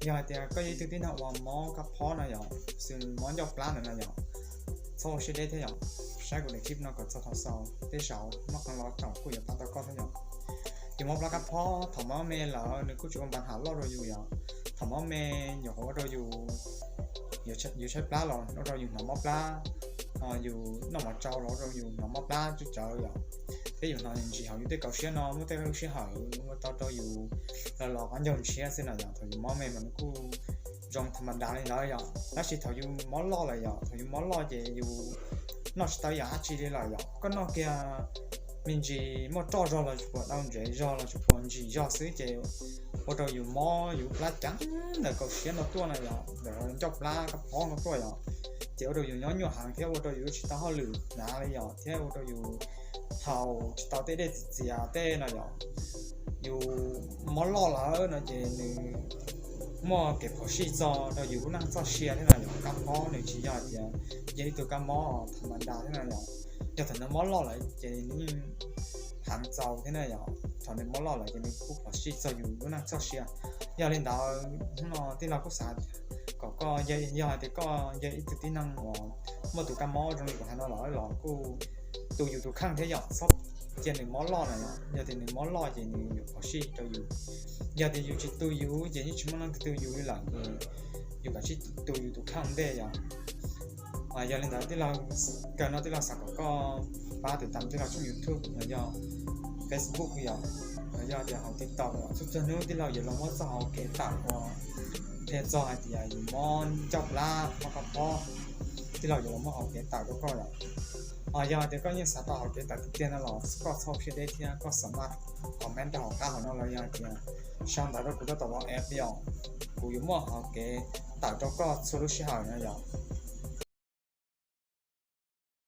Yog hais tias koj yog ib tug tib neeg uas mob kab phob no yom, xws mob ncauj plab ntawd no yom, txhob ua siab deb thiab yom. Saib kuv daim clip no kom txog thaum xaus, tej zaum noj qee los tsoom kuj yuav pab tau koj thiab yom. Yus mob plab kab phob, thaum mob me lawm nws kuj tsis ua npa ham loj rau yus yom. Thaum mob me nyuam qhuav ua rau yus, yus tshaib plab los ua rau yus hnov mob plab, yus noj mov tsau los ua rau yus hnov mob plab tsawv tsawv yom. Thiab yus hnov ntsis hauv yus tej kaus siab no muaj tej lub sij hawm ua tau rau yus los los qab ncaug ntshiab xwb na yom. Thaum yus mob me mas nws kuj zoo tham ma da li ntawd yom. Tab sis thaum yus mob loj lawm yom, thaum yus mob loj ces yus noj tsis tau ib yam dab tsi li lawm yom. Koj noj kiag me ntsis muaj roj zog los tsuas puas, dau ntsev zog los tsuas puas ntsis zog xwb ces ua rau yus mob yus plab ceev ntawm kaus siab no tuaj na yom, ntawm ncauj plab kab phob no tuaj yom. Ces ua rau yus nyob nyuaj heev thiab ua rau yus tsis tau hauj lwm hnav li yom, thiab ua rau yus haus tsis tau tej dej txias txias tej no yom. Yus mob loj lawm no ces nws muaj kev phom sij txog rau yus lub neej txoj sia thiab no yom. Kab phob nws tsis yog hais tias yog ib tug kab mob tham ma da thiab no yom. Yog thaum nws mob loj lawm ces nws yeej heev txaus thiab na yom. Thaum nws mob loj lawm ces nws kuj phom sij txog yus lub neej txoj sia. Yog li ntawd hnub no tij laug kuj xav kom koj, yog hais tias koj yog ib tug tib neeg uas muaj tus kab mob zoo li kuv hais no lawm los kuj tu yus tus kheej thiab yom, txhob cia nws mob loj na yom. Yog tias nws mob loj ces nws yuav phom sij rau yus. Yog tias yus tsis tu yus ces yeej tsis muaj leej twg tu yus li lawm ces yus kav tsij tu yus tus kheej ntej yom. Yog li ntawd tij laug, kawg no tij laug xav kom koj pab tiv tam tij laug tshooj YouTube los yog Facebook yom, los yog tias hauv TikTok yom. Txhua txhua hnub tij laug yuav los muab txoj hauv kev tawm uas qhia txog hais tias yus mob ncauj plab mob kab phob, tij laug yuav los muab hauv kev tawm rau koj yom. Yog hais tias koj yeej xav tau hauv kev tawm tiag tiag no los koj txhob ua siab deb thiab koj xa maj comment rau hauv qab hauv no los yog hais tias sau ntawv rau kuv rau tom WhatsApp yom. Kuv yuav muaj hauv kev tawm rau koj txhua lub sij hawm no yom.